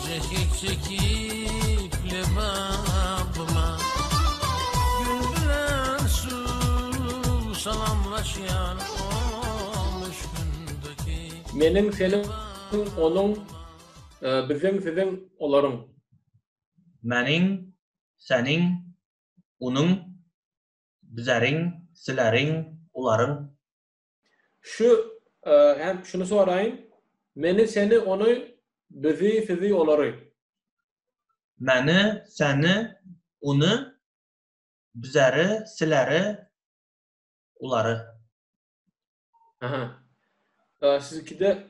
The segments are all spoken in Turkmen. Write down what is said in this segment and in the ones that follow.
Çekik çekip lebabyma Gün bilen suw salamlaşýan o müşkündeki Meniň, seniň, onuň, biziň, siziň, olaryň. Meniň, seniň, onuň, bizeriň, sileriň, olaryň. Şu hem şuny soraýyn, meni, seni, ony, bizi, sizi, olary. Meni, seni, ony, bizeri, sileri, olary. Aha. Siziňkide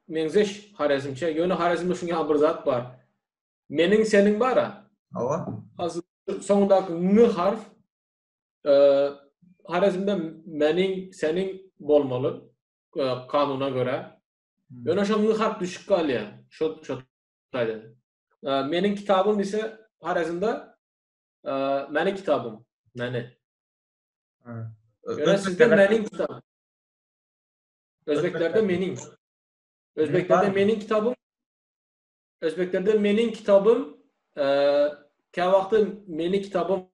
meňzeş Horezmçe, ýöne Horezmde şuň ýaly bir zat bar. Meniň, seniň bar-a. Hawa. Soňundaky ň harf Horezmde meniň, seniň bolmaly kanuna görä. Ýöne şo ň harp düşüp galýar. Şo şo taýdan. Meniň kitabym diýse Horezmde meni kitabym, meni. Ýöne sizde meniň kitabym. Özbeklerde meniň. Özbeklerde meniň kitabym. Özbeklerde meniň kitabym, käwagtda meni kitabym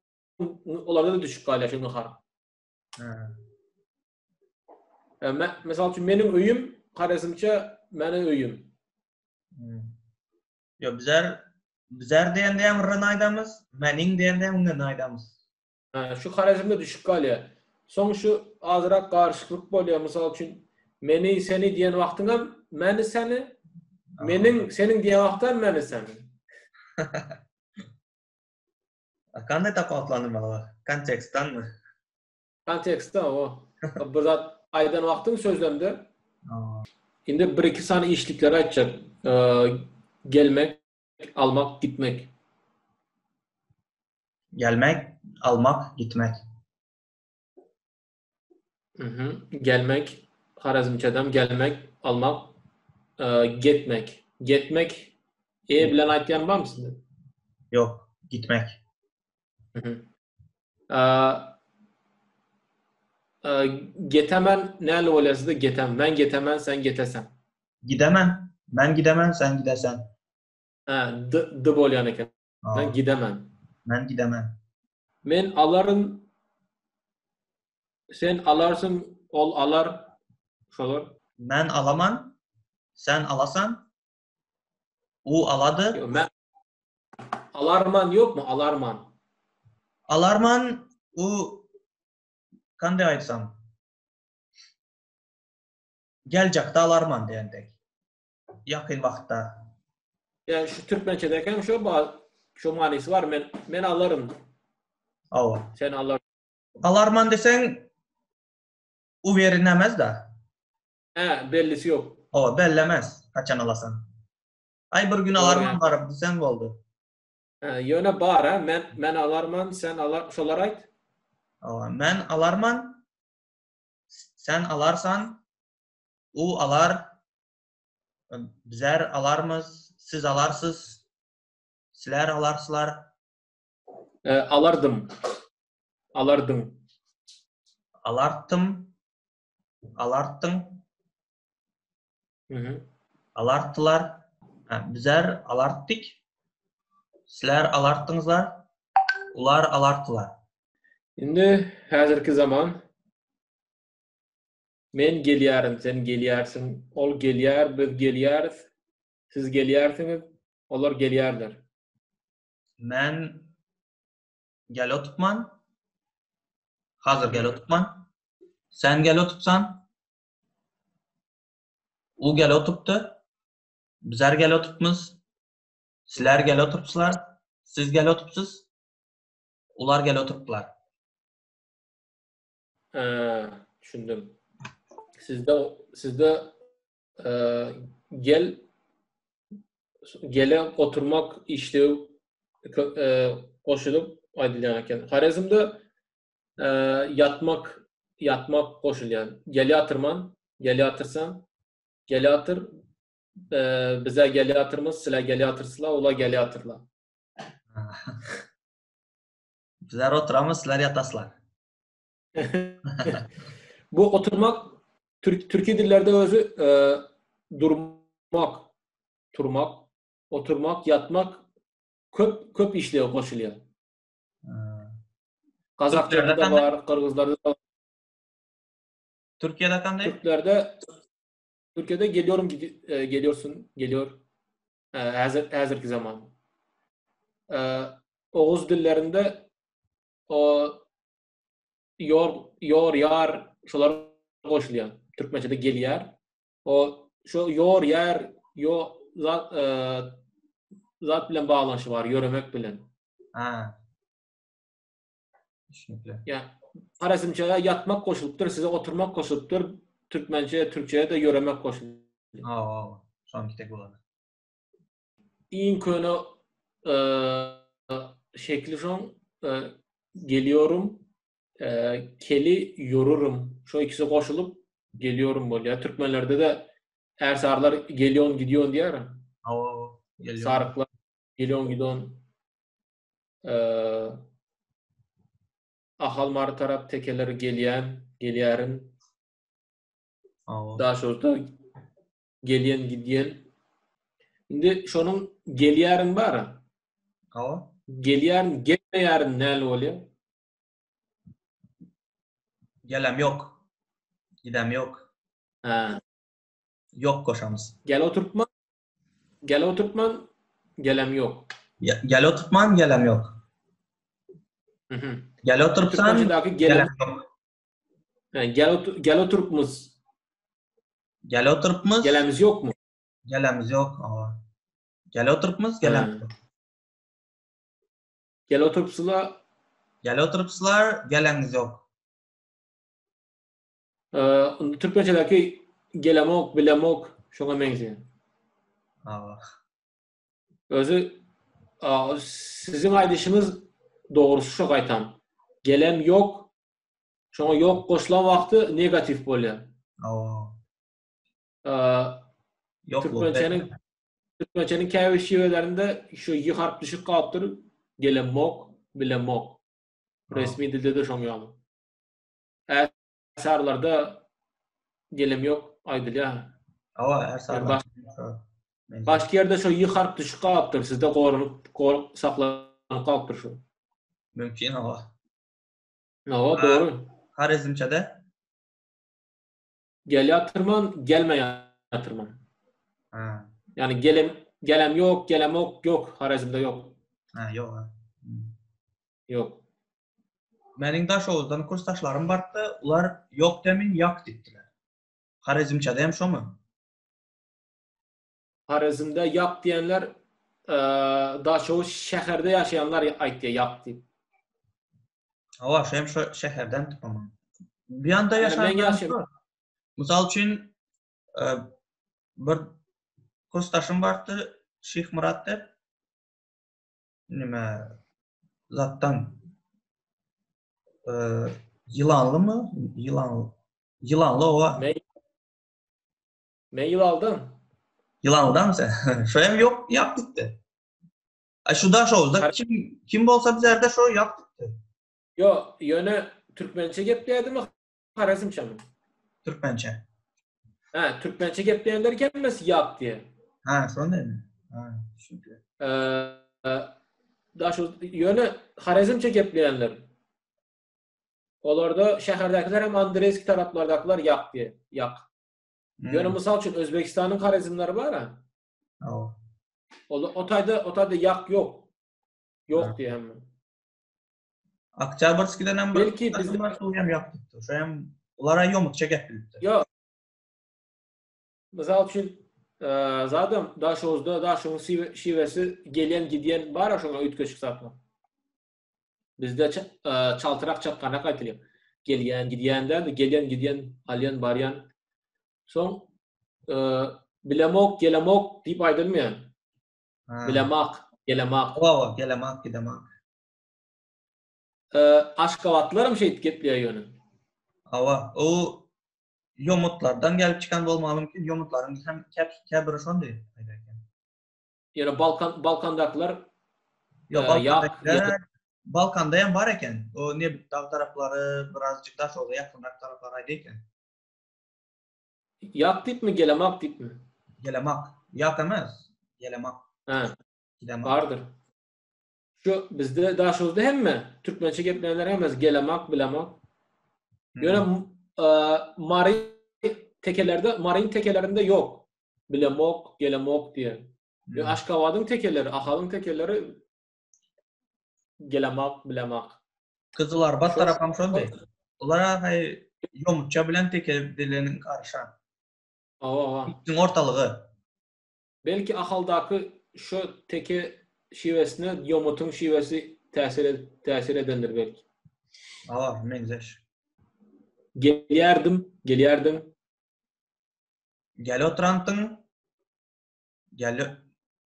olarda-da düşüp galýar şu harp. Mysal üçin meniň öýüm Horezmçe meni öýüm. Ýok, bizler bizler diýende hem r-ny aýdamyz, meniň diýende hem n-ni aýdamyz. Şu Horezmde düşüp galýar. Soň şu azrak garyşyklyk bolýar. Mysal üçin meni seni diýen wagtyňam meni seni, meniň seniň diýen wagtam meni seni. Kanday tapawutlandyrmaly bar? Kontekstdanmy? Kontekstde o. Bir zat aýdan wagtyň sözlemde. Indi bir-iki sany işlikleri aýtjak. Gelmek, almak, gitmek. Gelmek, almak, gitmek. Gelmek, Horezmçeden gelmek, almak, getmek. Getmek e bilen aýtýan barmy sizde? Ýok, gitmek. Getemen näli bolýar sizde getem? Men getemen, sen getesen. Gidemen. Men gidemen, sen gidesen. Ha, d, d bolýan eken. Men gidemen. Men gidemen. Men alaryn, sen alarsyň, ol alar, şolar. Men alaman, sen alasan, u alady. Ýok, men alarman ýokmy, alarman? Alarman, u kanday aýtsam, geljekde alarman diýen dek. Ýakyn wagtda. Ýa şu türkmençedäki hem şo bar, şo manysy bar. Men men alaryn. Hawa. Sen alar. Alarman deseň uwerin emez-da. Hä, bellisi ýok. Hawa, bellemez haçan alasan. Aý bir gün alarman baryp diýseň boldy. Hä, ýöne bar hä, men men alarman, sen alar, şolar aýt. Hawa, men alarman, sen alarsan, u alar, Bizler alarmyz, siz alarsyz, sizler alarsylar. Alardym. Alardyň. Alartdym. Alartdyň. Alartdylar. Bizler alartdyk. Sizler alartdyňyzlar. Ular alartdylar. Indi häzirki zaman Men gelýärin, sen gelýärsiň, ol gelýär, biz gelýäris, siz gelýärsiňiz, olar gelýärler. Men gel otupman. Hazir gel otupman. Sen gel otupsan. U gel otupdy. Bizler gel otupmyz. Sizler gel oturupsylar. Siz gel otupsyz. Ular gel oturupdylar. Düşündim. Sizde sizde gel gele oturmak işlew goşulyp aýdylýan eken. Horezmde ýatmak ýatmak goşulýan. Gel ýatyrman, gel ýatyrsan, gel ýatyr, bize gel ýatyrmyz, sizler gel ýatyrsylar, olar gel ýatyrlar. Bizler oturamyz, sizler ýataslar. Bu oturmak türk türki dillerde özi e, durmak. Turmak, oturmak, ýatmak köp köp işlege goşulýar. Gazaklarda bar, gyrgyzlarda bar. Türkiýede kanday? Türklerde Türkiýede geliyorum e, geliyorsun, geliyor. E, häzir häzirki zaman. E, Oguz dillerinde o ýor, ýor, ýar şolar goşulýar. Türkmençede gelýär. O şo ýor, ýär, ýo zat e, zat bilen baglanyşy bar, ýöremek bilen. Ha. Düşünikli. Ýa Horezmçe ýatmak goşulypdyr, size oturmak goşulypdyr. Türkmençe, türkçeye de ýöremek goşulypdyr. Hawa, hawa. Şonki tek bolany. Iň köne e, şekli şoň e, geliyorum, e, keli yorurum. Şo ikisi goşulyp geliyorum bolýar. Türkmenlerde de ärsarlar geliyon gidiyon diýär. Hawa, hawa. Geliyorum. Saryklar geliyon gidiyon. E, Ahal Mary tarap tekeler gelýän, gelýärin. Hawa. Daşoguzda gelýän gidýän. Indi şonuň gelýärin bar. Hawa. Gelýärin, gelmeýärin näli bolýar? Gelem ýok. Gidem ýok. Ha. Ýok goşamyz. Gel oturtma. Gel oturtman, gelem ýok. Gel oturtman, gelem ýok. Mhm. Gel oturtsan, gelem ýok. Gel gel oturupmyz. Gel oturupmyz. Gelemiz ýokmy? Gelemiz ýok. Hawa. Gel oturupmyz, gelemiz ýok. Gel oturupsylar. Gel oturupsylar, geleňiz ýok. Eee, türkmençedäki gelemok, bilemok şoňa meňzeýär. Hawa. Özi siziň aýdyşyňyz dogrusy şo gaýtam. Gelem ýok, Şoňa ýok goşulan wagty negatiw bolýar. Hawa. Ýok. Türkmençäniň Türkmençäniň käbir şiwelerinde şu y harp düşüp galypdyr. Gelemok, bilemok. Resmi dilde-de şoň ýaly. Ärsarlarda gelem ýok aýdylýar. Hawa, ärsarlarda. Başga ýerde şo y harp düşüp galypdyr. Sizde goranyp, saklanyp galypdyr şu. Mümkin, hawa. Hawa, dogry. Horezmçede? Gel ýatyrman, gelme ýatyrman. Ha. Ýani gelem, gelem ýok, gelemok ýok, Horezmde ýok. Ha, ýok. Ha. Ýok. Meniň Daşoguzdan kursdaşlarym bardy, ular ýok demin ýak diýipdiler. Horezmçede hem şomy? Horezmde ýak diýenler Daşoguz şäherde ýaşaýanlar aýtýar ýak diýip. Hawa, şu hem şu şäherden tutaman. Bir ýanda ýaşaýan. Mysal üçin bir kursdaşym bardy, Şyhmyrat diýip. Nime zatdan ýylanlymy? Ýylan ýylanly oba. Men ýylaldan. Ýylanlydanmy sen? Şo hem ýok, ýap gitdi. Ay şu da şo kim kim bolsa bizlerde şo ýap gitdi. Ýo, ýöne türkmençe gepleýädimi, horezmçemi? Türkmençe. Ha, türkmençe gepleýänler hemmesi ýap diýýär. Ha, şony diýme. Ha, düşünikli. Eee, da şu ýöne horezmçe gepleýänler. Olarda şäherdäkiler hem Andreýski taraplardakylar ýak diýýär, ýak. Hmm. Ýöne mysal üçin Özbegistanyň Horezmleri bar-a. Hawa. Ol o taýda, o taýda ýak ýok. Ýok diýýär hemme. Oktýabrskiden hem bir Belki bizde şol hem ýak diýipdir. Şo hem ulara ýomutça gep bilipdir. Ýok. Mysal üçin, zadam Daşoguzda Daşoguz şiwesi gelýän gidýän bar-a şoňa üýtgeşik zatlar. Bizde çaltrak çakganak aýdylýar. Gelýän, gidýän däl-de, gelýän, gidýän, alýan, barýan. Soň bilemok, gelemok diýip aýdylmaýar. Bilemak, gelemak. Hawa, gelemak, gidemak. Aşgabatlylaram şeýdip gepleýär ýöne. Hawa, o ýomutlardan gelip çykan bolmagy mümkin. Ýomutlaryň hem käbiri şondy aýdar eken. Ýöne Balkan Balkandakylar Ýok, Balkandakylar Balkanda hem bar eken. O Nebitdag taraplary, birazjyk Daşogza ýakynrak taraplar aýdy eken. Ýak diýipmi, gelemak diýipmi? Gelemak. Ýak emes. Gelemak. Ha. Gidemak. Bardyr. Şu bizde Daşoguzda hemme türkmençe gepleýänler hemmesi gelemak, bilemak. Ýöne e, Mary tekelerde, Maryň tekelerinde ýok. Bilemok, gelemok diýen. Ýöne Aşgabadyň tekeleri, Ahalyň tekeleri gelemak, bilemak. Gyzylarbat tarapam şondy. Olara haý ýomutça bilen teke diliniň garyşan. Hawa, hawa. Ikisiniň ortalygy. Belki Ahaldaky şu teke şiwesine ýomutyň şiwesi täsir täsir edendir belki. Hawa, meňzeş. Gelýärdim, gelýärdiň. Gel oturantyň. Gel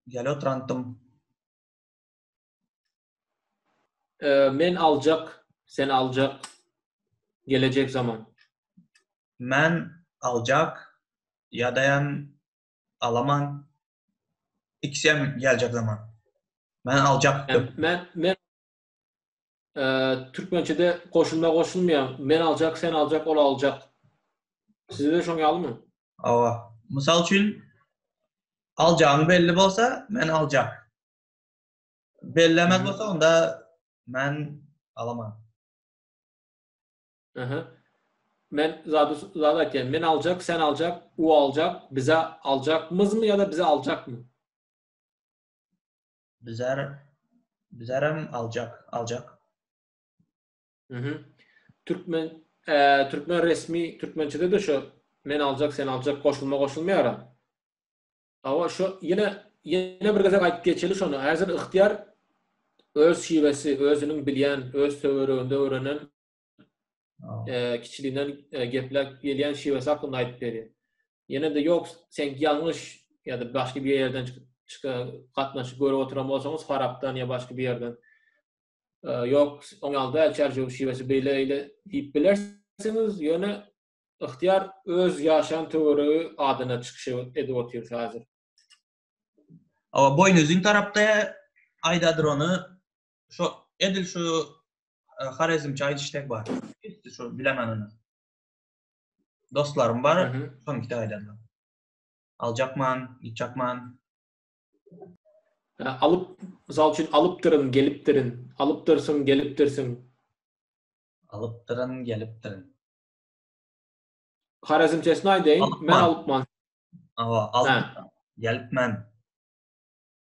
gel oturantym. Men aljak, sen aljak, gelejek zaman. Men aljak ýa-da alaman. Ikisi hem geljek zaman. Men aljak. Men men türkmençede goşulma goşulmaýar. Men aljak, sen aljak, ol aljak. Sizde de şoň ýalymy? Hawa. Mysal üçin aljagyň belli bolsa, men aljak. Bellemez bolsa onda men alaman. Aha. Men zady zady aýtýan. Men aljak, sen aljak, u aljak, bize aljakmyzmy ýa-da bize aljakmy? Bizer bizerem aljak, aljak. Mhm. Türkmen e, türkmen resmi türkmençede de şu men aljak, sen aljak goşulma goşulmaýar. Hawa şu ýene ýene bir gezek aýdyp geçeli şony. Häzir Ygtyýar öz şiwesi, özüniň bilýän, öz töwereginde öwrenen e, kiçiliginden e, gepläp gelýän şiwesi hakynda aýdyp berýär. Ýene-de ýok, seňki ýalňyş ýa-da başga bir ýerden çyka gatnaşyp görüp oturan bolsaňyz Farapdan ýa başga bir ýerden e, ýok, oň ýaly däl, Çärjew şiwesi beýle eýle diýip bilersiňiz, ýöne Ygtyýar öz ýaşan töweregi adyna çykyş edip otyr häzir. Hawa Boýnuzyn tarapda aýdadyr ony şo edil şu e, Horezmçe aýdyş tek bar. Şu bilemen ony. Dostlarym bar, şonuňki aýdarlar. Aljakman, gitjakman. Alyp, mysal üçin alypdyryn, gelipdirin, alypdyrsyň, gelipdirsiň. Alypdyryn, gelipdirin. Horezmçesini aýdaýyn, men alypman. Hawa, alyp, gelipmen.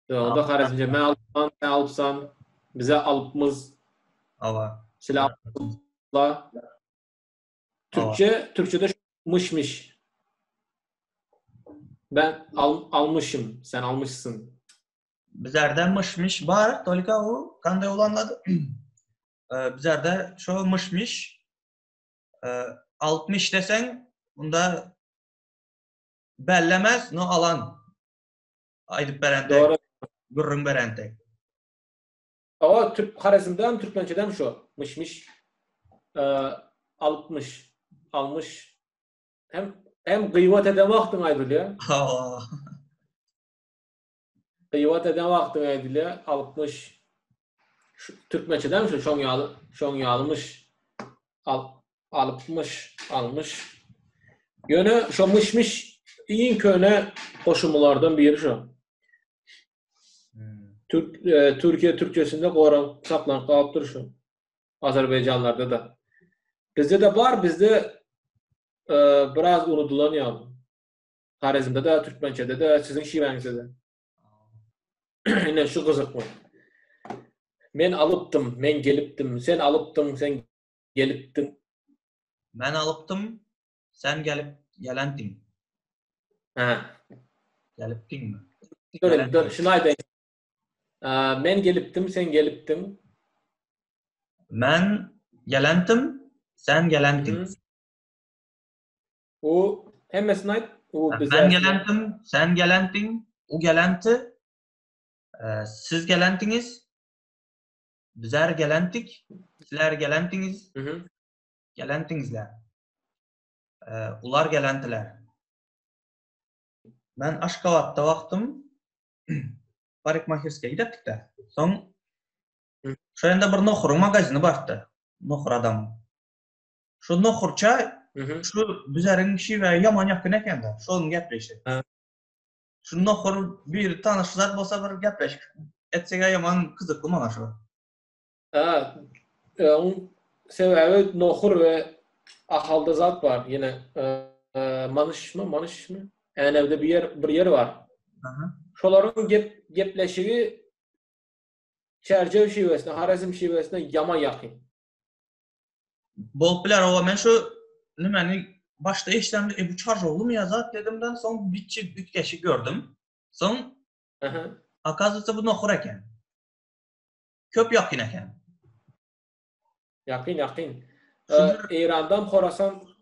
Onda Horezmçe men alypman, sen alypsan, bize alypmyz. Hawa. Sile alypla. Türkçe, Türkçede mışmış. Ben al, almışım, sen almışsın. Bizlerde mışmış bar, tolika o kanday ulanlady. Bizlerde şo mışmış 60 deseň, unda bellemez, no alan aýdyp beren tek. Doğru. Gürrüň beren tek. Awa Türk Horezmden, Türkmençeden şu. Mışmış. E, alypmyş, almış. Hem hem gyýbat eden wagtyň aýdylýar. Hawa. Gyýbat eden wagtyň aýdylýar, alypmyş. Şu, türkmençeden şu şoň ýaly, şoň ýalymyş. Al, alypmyş, almyş. Ýöne şo myş-miş iň köne goşulmalardan biri şo. Hmm. Türk e, Türkiye türkçesinde goran saklanyp galypdyr şu. Azerbaycanlarda da. Bizde de bar, bizde e, biraz unudylan ýaly. Horezmde-de, türkmençede-de, siziň şiwäňizde-de. Ine şu gyzykly. Men alypdym, men gelipdim, sen alypdyň, sen gelipdiň. Men alypdym, sen gelip gelendiň. Hä. Gelipdiňmi? Dur, dur, şuny aýdaýyn. Men gelipdim, sen gelipdiň. Men gelendim, sen gelendiň. U hemmesini aýt. U bize. Men gelendim, sen gelendiň, u gelenti, e, siz gelentiňiz, bizler gelentik, sizler gelentiňiz, gelentiňizler. E, ular gelentiler. Men Aşgabatda wagtym parikmaherskiýe gidepdik-de. Soň şo ýerde bir nohuryň magazini bardy. Nohur adam. Şu nohurça şu bizleriň şiwe ýaman ýakyn ekende, şonuň gepleşi. Şu nohur biri tanyş zat bolsa bir gepleşik etsek ýaman gyzykly maňa şu. Ha, oň sebäbi nohur we Ahalda zat bar. Ýene Manyşmy, Manyşmy? Änewde bir ýer, bir ýer bar. Aha. Şolaryň gep gepleşigi Çärjew şiwesine, Horezm şiwesine ýaman ýakyn. Bolup biler owa men şu nimeni başda eşdemde e bu Çarjowlymy ýa zat dedim-de soň bitçi üýtgeşik gördüm. Soň Aha. Okazywatsa bu nohur eken. Köp ýakyn eken. Ýakyn ýakyn. Eýrandan Horasan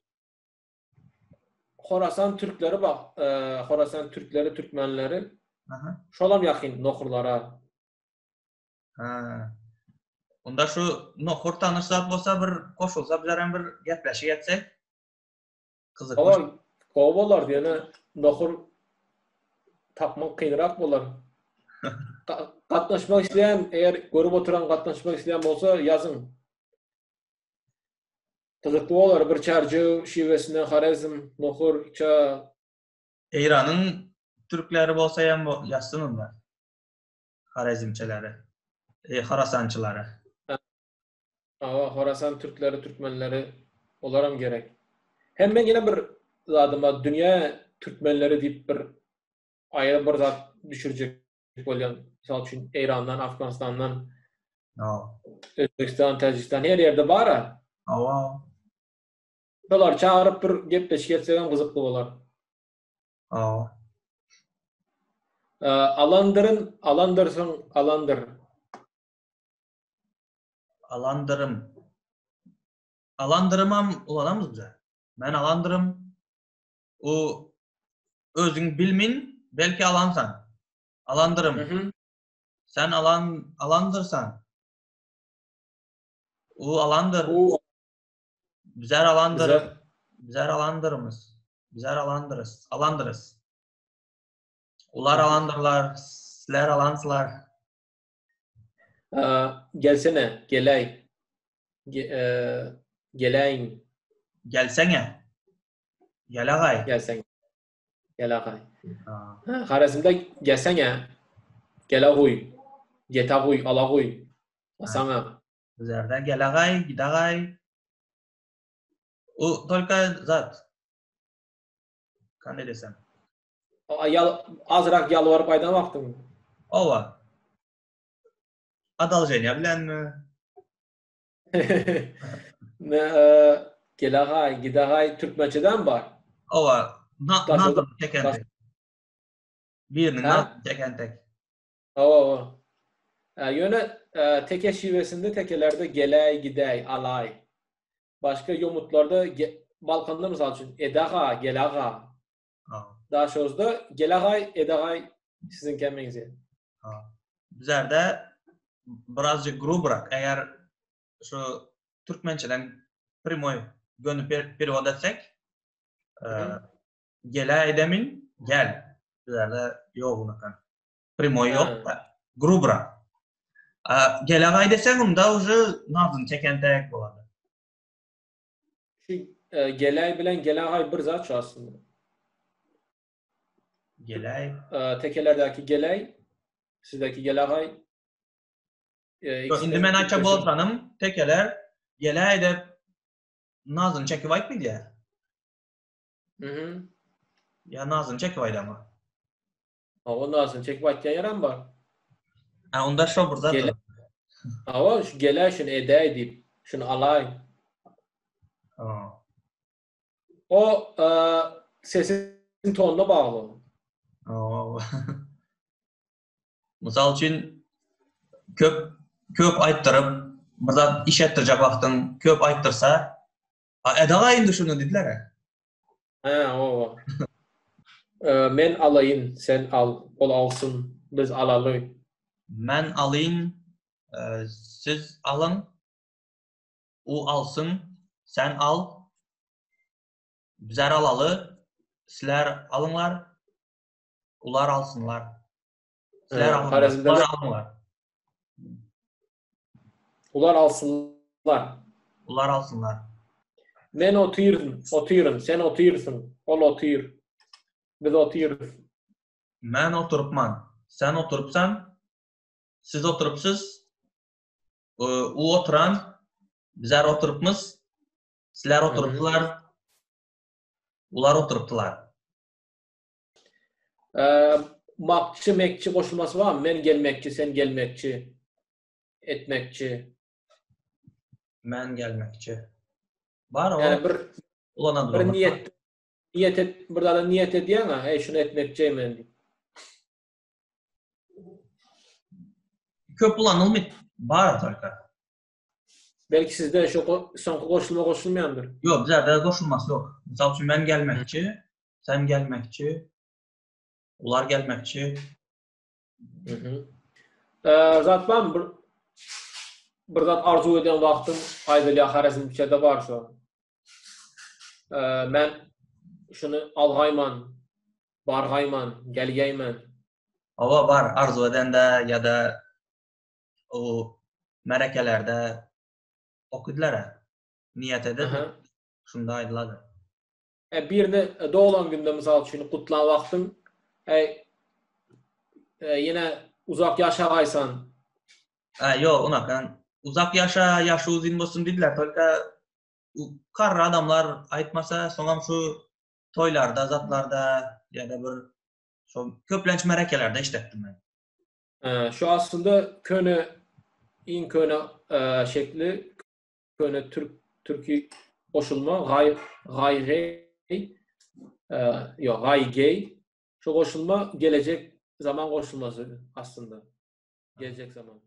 Horasan türkleri bak, Horasan türkleri, türkmenleri. Aha. Şolam ýakyn nohurlara. Ha. Onda şu nohur tanyş zat bolsa bir goşulsa bizler hem bir gepleşik etsek. Gyzykly. Owa, gowy bolar ýöne nohur tapmak kynrak bolar. Gatnaşmak isleýän, eger görüp oturan gatnaşmak isleýän bolsa ýazyň. Gyzykly bolar bir Çärjew şiwesine Horezm, Nohur, ça. Eýranyň türkleri bolsa hem ýazsyn onda. Horezmçileri, e, Horasançylary. Hawa, Horasan türkleri, türkmenleri olaram gerek. Hem men ýene bir zadyma dünýä türkmenleri diýip bir aýry bir zat düşürjek bolýan. Mysal üçin Eýrandan, Afganistandan, Özbegistan, Täjigistan her ýerde bar-a. Hawa. Şolary çagyryp bir gepleşik etsegem gyzykly bolar. Hawa. Alandyryn, alandyrsyň, alandyr. Alandyrym. Alandyrymam ulanamyz bize. Men alandyrym. O özüň bilmin, belki alansan. Alandyrym. Mm -hmm. Sen alan alandyrsan. O alandyr. O Bizler alandyr. Bize. Bizler alandyrymyz. Bizler alandyrys. Alandyrys. Ular alandyrlar, sizler alansylar. Gelsene, geläý. Geläýiň. Gelseňe. Gelegaý. Gelseň. Gelegaý. Horezmde gelseňe, geleguý, getaguý, alaguý. Saňa. Bizlerde gelegaý, gidegaý. U tolka zat. Kany desem. Azrak ýalbaryp aýdan wagtyň. Owa. Odolženiýa bilenmi? Ne, Gelegaý, gidegaý türkmençeden bar. Owa, na çeken tek. Biriniň na çeken tek. Owa, owa. Ýöne teke şiwesinde tekelerde geläý, gidäý, alaý. Başga ýomutlarda Balkanda mysal üçin edaga, gelaga. Daşoguzda gelagaý, edagaý siziňkä meňzeýär. Bizlerde birazjyk grubrak, eger şu türkmençeden primoý göni perewod etsek, gela edemin, gel. Bizlerde ýok unakan. Primoý ýok da, grubrak. Gelagaý deseň onda uje nazyny çeken tek bolady. Şu geläý bilen gelagaý bir zat şu aslynda. Geläý. Tekelerdäki geläý, sizdäki gelagaý. Indi men aýtjak bolsanym, tekeler geläý dep nazyny çekip aýtmaýdýar. Mhm. Ýa nazyny çekip aýdama. Hawa, nazyny çekip aýtýan ýerem bar. Ha, onda şo bir zat. Hawa, şu geläý şuny edäý diýip, şuny alaý. Ha. O sesiň tonuna bagly. Hawa. Mysal üçin köp köp aýtdyryp, bir zat iş etdirjek wagtyň köp aýtdyrsa, a edagaý indi şuny diýdiler. Hä, owa. Men alaýyn, sen al, ol alsyn, biz alaly. Men alyn, siz alyň, u alsyn, sen al, bizler alaly, sizler alyňlar, ular alsynlar. Sizler alyňlar, ular alyňlar. Ular alsynlar. Ular alsynlar. Men otyryn, otyryn, sen otyrsyň, ol otyr. Biz otyrys. Men oturypman. Sen oturypsan. Siz oturypsyz. U oturan. Bizler oturypmyz. Sizler oturypdylar. Ular oturypdylar. Makçy, mekçi goşulmasy barmy? Men gelmekçi, sen gelmekçi, etmekçi. Men gelmekçi. Bar o. Ýani bir Ulanady. Bir niýet niýet et, bir zada niýet edýäň-a, heý şuny etmekçi men diýip. Köp ulanylmyt. Bar tolka. Belki sizde şu soňky goşulma goşulmaýandyr. Ýok, bizlerde goşulmasy ýok. Mysal üçin men gelmekçi, sen gelmekçi, ular gelmekçi. Mhm. Zat barmy bir bir zat arzuw eden wagtyň aýdylýar Horezmçede bar şo. Men şuny algaýman, bargaýman, gelgäýmen. Hawa bar, arzuw edende ýa-da o märekelerde okydylar-a. Niýet edip, şunda aýdylady. E, birini doglan günde mysal üçin gutlan wagtyň, eý, e, ýene uzak ýaşagaýsan. A, ýok, unakan. Uzak ýaşa, ýaşy uzyn bolsun diýdiler. Tolka garry adamlar aýtmasa, soňam şu toýlarda, zatlarda ýa-da bir şo köplenç märekelerde eşidepdim men. Şu aslynda köne iň köne şekli köne türk türki goşulma gaý gaý geý ýok gaý geý şu goşulma gelejek zaman goşulmasy aslynda geljek zaman.